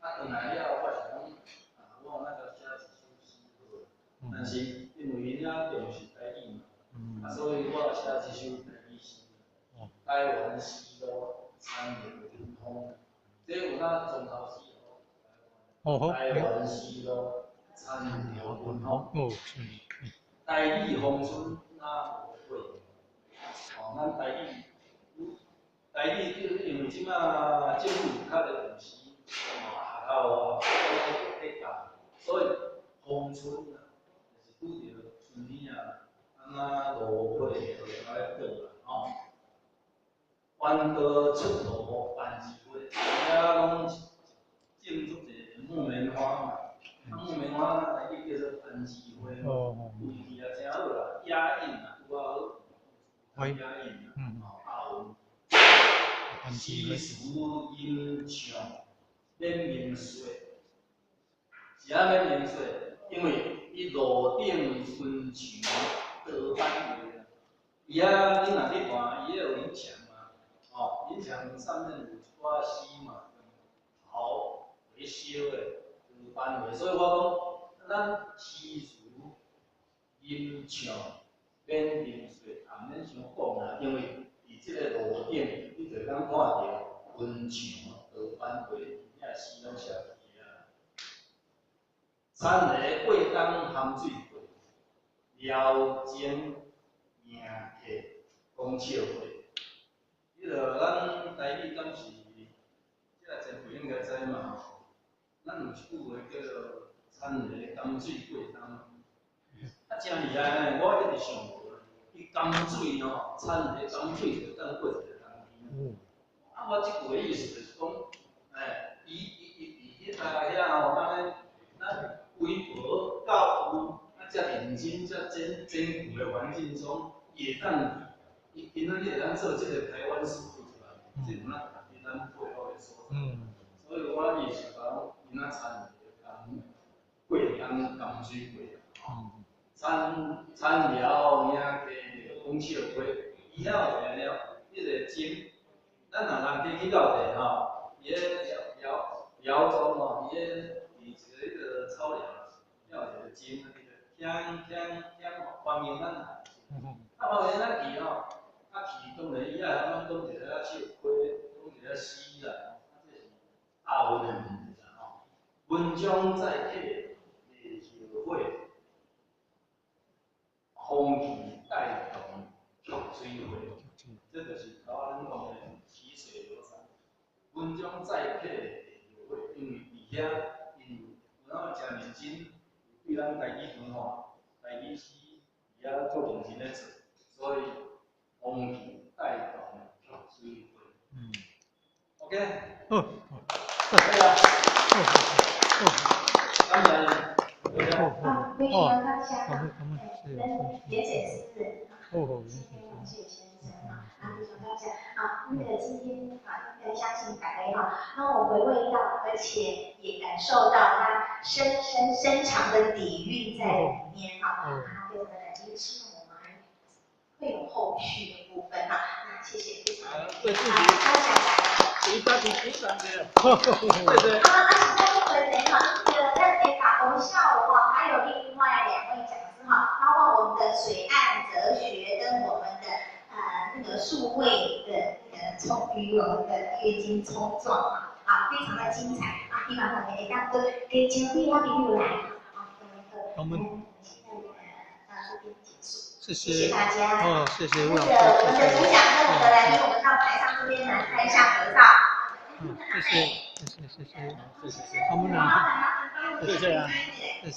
啊，轉來了，我是講，啊，我那個寫一首詩好，但是因為𪜶遐重視台語嘛，啊，所以我寫這首台語詩。台灣絲路田寮文風，這有哪重頭詩哦。台灣絲路田寮文風。台語風春若無花，哦，咱台語，台語因為這馬政府較咧重視，哦，學校啊，咧教，所以風春啊，就是拄著春天啊，按怎落花就來倒啦，吼。彎道出爐番薯花，遐攏種足濟木棉花嘛，啊木棉花咱台語叫做番薯花，味氣也誠好啦，押韻啊，拄仔好，押韻啊，押韻。詩詞吟唱免明說，是按免明說？因為伊路頂墳牆刀板畫，伊遐你若去看，伊彼有影牆嘛，哦，影牆上面有一寡詩嘛，頭會燒的刀板畫，所以我講，咱詩詞吟唱免明說，也毋免傷講啦，因為佇這个路頂，你就會當看著墳牆刀板畫，遐詩攏寫佇遐。田螺過冬含水過，寮前迎客講笑話。彼个咱台語敢是，這个前輩應該知嘛吼。咱有一句話叫做“田螺甘水過冬”，啊，誠厲害呢！我一直想無，伊甘水吼，田螺甘水就當過一個冬天。啊，我這句的意思就是講，哎，伊伊伊佇彼遐吼，咱咧咱微薄到有啊，遮認真、遮艱艱苦的環境中，會當伊今仔日會當做這個台灣師傅出來，這有哪值得咱佩服的所在。所以我意思講，𪜶仔田螺甘過冬甘水過，吼，田田寮迎客講笑話，伊遐有一個了，彼個井，咱若人加去到地吼，伊个寮寮寮中吼，伊个佇一個彼個草寮，遐有一個井，聽聽聽歡迎咱來。啊，歡迎咱去吼，啊去當然伊也會曉講一个笑話，講一個詩啦，啊這是押韻的問題啦吼。文章載客袂後悔，風氣帶動曲水花，這就是頭仔咱講的曲水流觴。文章載客袂後悔，因為佇遐𪜶有哪誠認真，對咱台語文化、台語詩佇遐足認真咧做，所以風氣帶動曲水花。OK。好。可以啦。感謝。好，非常感謝哈，咱嚴水詩人，謝謝先生哈，啊，非常感謝啊，那個今天啊，應該相信大家哈，讓我回味到，而且也感受到他深深深長的底蘊在裡面哈，啊，非常的感謝，希望我們還會有後續的部分哈，那謝謝，非常啊，對自己，多謝大家。自己欣賞者，對對。啊啊，是這個哈，那個咱會甲歐孝哈，還有另外兩位講師哈，包括我們的水岸哲學跟我們的那個數位的那個衝與我們的月經衝撞啊，啊，非常的精彩啊！希望大家會當閣加招幾仔朋友來啊，我們現在到這邊結束，謝謝謝大家。哦，謝謝吳那老師。個我們的主講跟我們的來賓，我們到台上這邊來拍一下合照。嗯，謝謝，謝謝，謝謝，謝謝，我們兩謝謝啊，謝謝，謝謝。